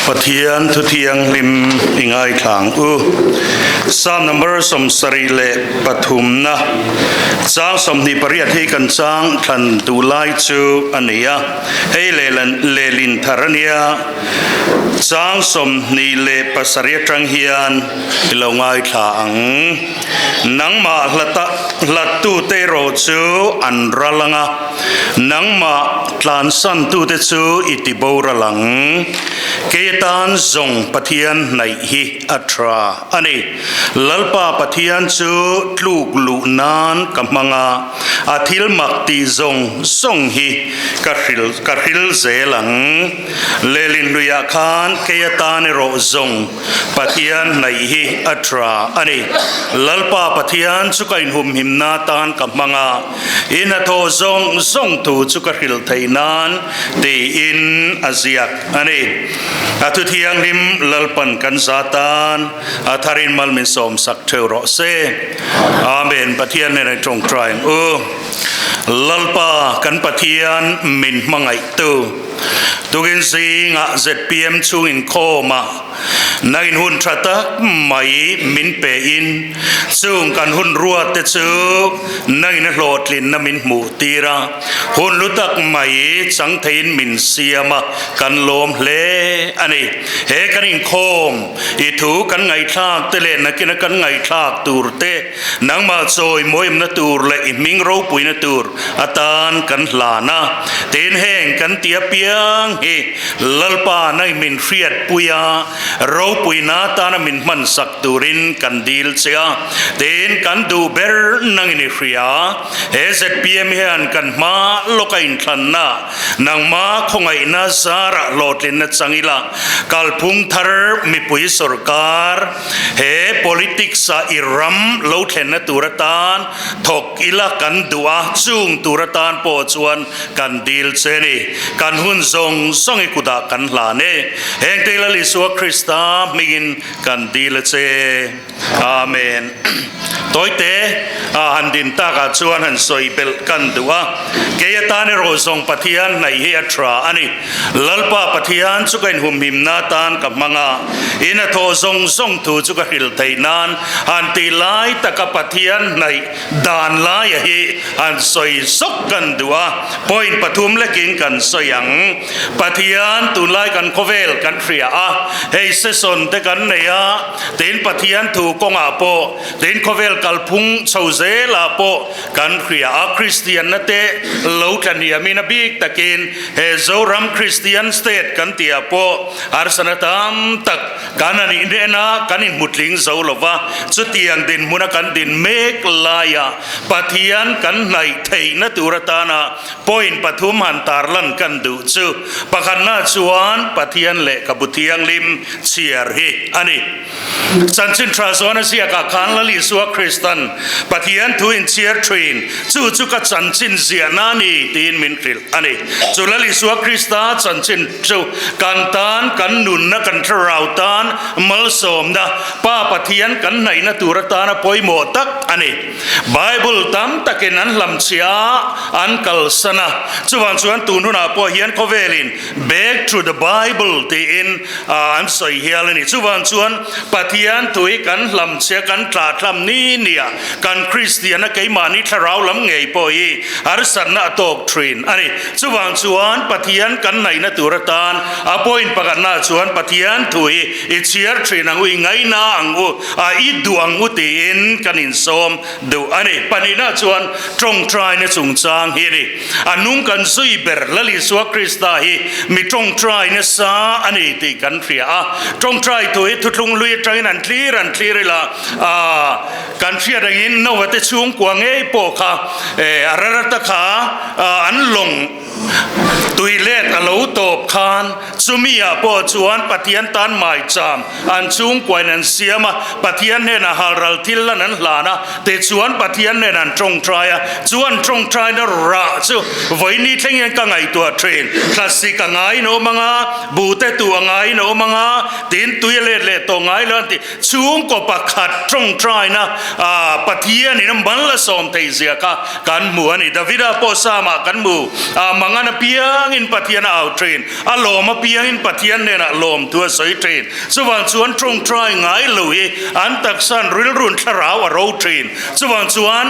Pathian thuthianghlim i ngaithla ang u. Psalm number 73 na chang 28 hi kan chang thlan duh lai chu a ni a. Hei lehlin thar a nia. Chang 27 atang hian i lo ngaithla ang. Nangmah hlattute erawh chu an ral ang a, nangmah tlansantute chu i ti boral ang. Kei atan zawng Pathian hnaih hi a tha a ni. Lalpa Pathian chu tluk luh nan ka hmang a, a thil mak tih zawng zawng hi ka ka hril zel ang. Lehlin luiah khan kei atan erawh zawng Pathian hnaih hi a tha a ni. Lalpa Pathian chu ka inhumhimna atan ka hmang a, i hnathawh zawng zawng thu chu ka hrilh theih nan tiin a ziak a ni. A thu thianghlim Lalpan kan za tan a tharin mal min sawmsak theuh rawh se. Amen. Pathian nen i tawngtai ang u. Lalpa kan Pathian min hmangaihtu. Tukin zingah zpm chhung inkhawmah nangin hun tha tak mai min pe in chung kan hun ruat te chu nangin a hlawhtlinna min hmuh tir a, hun lu tak mai chang theiin min siam a, kan lawm hle a ni. He kan inkhawm i thu kan ngaihthlak te leh nakina kan ngaihthlak tur te nangmah chawi mawimna tur leh i hming ropuina tur atan kan hlan a, tin heng kan ti apiang hi Lalpa nai min hriatpui a, ropuina atana min hmansak turin kan dil che a, tin kan duh ber nangin i hria, he zpm hian kan hma lawka inthlanna nangma khawngaihna zarah hlawhtlinna chang ila, kalphung thar mipui sawrkar he politics ah i ram lo thlenna tur atan Thawk ila kan duh a, chung tur atan pawh chuan kan dil che ni. Kan hun zawng zawng i kutah kan hlan e. Heng te Lal Isua Krista hmingin kan dil a che. Amen. Tawite a han din takah chuan han sawi belh kan duh a. Kei atan erawh zawng Pathian hnaih hi a tha a ni. Lalpa Pathian chu ka inhumhimna atan ka hmang a, in a thawh zawng zawng thu chu ka hrilh theih nan han tih lai taka Pathian hnaih dan laia hi han sawi zawk kan duh a, point pathum lekin kan sawi ang. Pathian tunlai kan khawvel kan hria a, hei session te kan nei a, tin Pathian thu kawngah pawh, tin khawvel kalphung chho zelah pawh Kan hria a Kristianna te lo tla hniamin a bik takin he Zoram Kristian State kan tih ah pawh harsana tam tak kan an inen a, kan inhmutling zo lo va, chutiang dinhmuna kan din mek laia Pathian kan hnaih theihna tur atana point pathum han tarlan kan duh chu pakhatna chuan Pathian lehkhabu thianghlim chhiar hi a ni. Chanchin tha zawn a ziakah khan Lal Isua Kristan Pathian thu in chhiar thin, chu chu ka chanchin ziahna a ni tiin min hrilh a ni. Chu Lal Isua Krista chanchin chu kan tan, kan nunna, kan thlarau tan malsawmna, Pa Pathian kan hnaihna tur atana pawimawh tak a ni. Bible tam takin an hlamchhia a, an kalsan a. Chuvang chuan tun hunah pawh hian khawvelin Back to the Bible tiin an sawi hial a ni. Chuvang chuan Pathian tui kan hlamchhia kan tlahtlam ni nia kan Kristiana keimahni thlarau lam ngei pawh hi harsatna a tawk thin a ni. Chuvang chuan Pathian kan naihna tur atan a point pakhatna chuan Pathian thu hi i chhiar thin ang u, i ngaina ang u, a i duh ang u tiin kan insawm duh a ni. Pahnihna chuan tawngtaina chungchang hi a ni. A nung kan zui ber Lal Isua Krista hi mi tawngtai nasa a ni tih kan hria a. Tawngtai thu hi thuthlung hlui atangin an thlir an thlir ila, kan hriat angin Noah te chhungkua ngei pawh kha a rarata kha an lawng tui let a lo tawp khan chumi ah pawh chuan Pathian tan maicham An chhungkuain an siam a, Pathian hnenah halral thil lan an hlan a, tichuan Pathian hnenah an tawngtai a, chu an tawngtaina rah chu vawiini thleng hian ka ngaihtuah thin. Thlasik a ngaiin a awm ang a, buhte tuh a ngaiin a awm ang a, tin tui a let leh tawh ngai lo an ti. Chhungkaw pakhat tawngtaina Pathianin a mal a sawm theih zia kha kan hmu a ni. Davida pawh Psalm-ah kan hmu, Mangan apiangin Pathian a au. au thin. A lawm apiangin Pathian hnenah lawmtu a sawi thin. Chuvang chuan tawngtai ngai lo hi an taksa'n rilru'n thlarau a ro thin. Chuvang chuan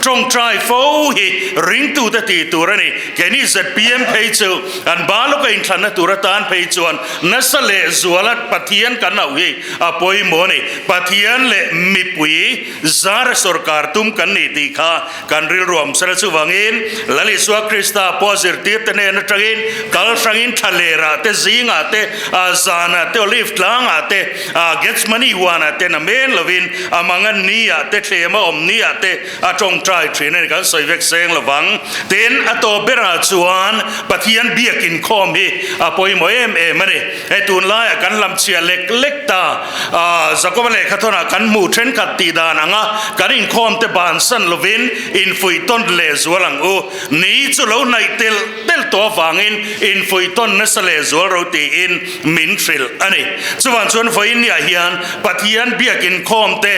tawngtai fo hi ringtute tih tur a ni. Keini zpm phei chu an ba lawka inthlanna tur atan phei chuan nasa leh zuala Pathian kan auh hi a pawimawh a ni. Pathian leh mipui zara sorkar tum kan ni tih kha kan rilru awm sela chuvangin Lal Isua Krista pawh zirtirte hnen atangin kal hrangin thlalerah te zingah te zanah te Olive tlangah te Gethsemane huanah te na men lovin a mangan niah te thlem a awm niah te a tawngtai thin a ni kan sawi vek seng lovang. Tin a tawp berah chuan Pathian biak inkhawm hi a pawimawh em em a ni. Hei tunlaiah kan lamchhia lek lek ta. Jakoba lehkhathawnah kan hmuh thenkhat tih dan anga kan inkhawmte bansan lovin infuihtawn lehzual ang u. Ni chu lo hnaih telh telh tawh avangin infuihtawn nasa lehzual ro tiin min hrilh a ni. Chuvang chuan vawiinniah hian Pathian biak inkhawmte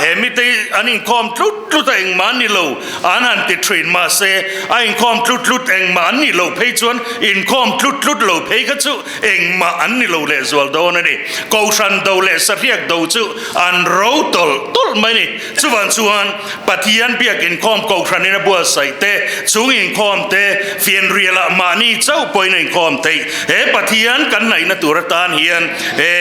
he mite an inkhawm tlut tlut a engmah an ni lo an han ti thin mahse a inkhawm tlut tlut engmah an nih loh phei chuan inkhawm tlut tlut lo phei kha chu engmah an ni lo lehzual dawn a ni. Kohhran do leh sahriak do chu an ro tawlh tawlh mai a ni. Chuvang chuan Pathian biak inkhawm kohhranin a buatsaih te, chung inkhawm te, fianrialah mahni chauh pawhin a inkhawm theih. He Pathian kan naihna tur atan hian he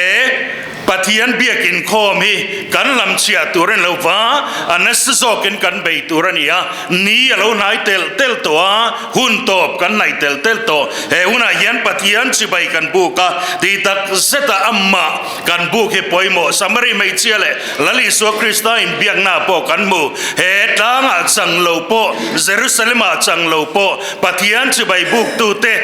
Pathian biak inkhawm hi kan lam chhiah tur a ni lo va, a nasa zawkin kan bei tur a ni a, ni a lo hnai telh telh tawh a, hun tawp kan hnaih telh telh tawh. He hunah hian Pathian chibai kan buk a, tih tak zetah amah kan buk hi pawimawh. Samari hmeichhia leh Lal Isua Krista inbiaknaah pawh kan hmu. He tlangah chang lo pawh, Jerusalem-ah chang lo pawh, Pathian chibai buktute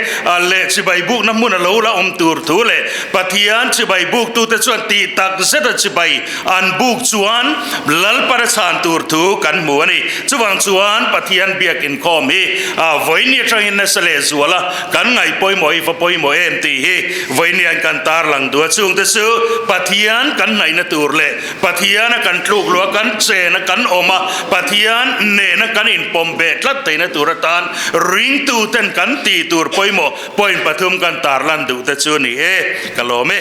leh chibai bukna hmun a lo la awm tur thu leh Pathian chibai buktute chuan tih tak zeta chibai an buk chuan Lalpara chhan tur thu kan hmu a ni. Chuvang chuan Pathian biak inkhawm hi vawiin atangin nasa leh zuala kan ngaih pawimawh hi va pawimawh em tih hi vawiin hian kan tarlang duh a. Chungte chu Pathian kan hnaihna tur leh Pathiana kan tluk luh a, kan chen a, kan awm a, Pathian nena kan inpawm beh tlat theihna tur atan ringtuten kan tih tur pawimawh point pathum kan tarlan duh te chu a ni e, ka lawm e.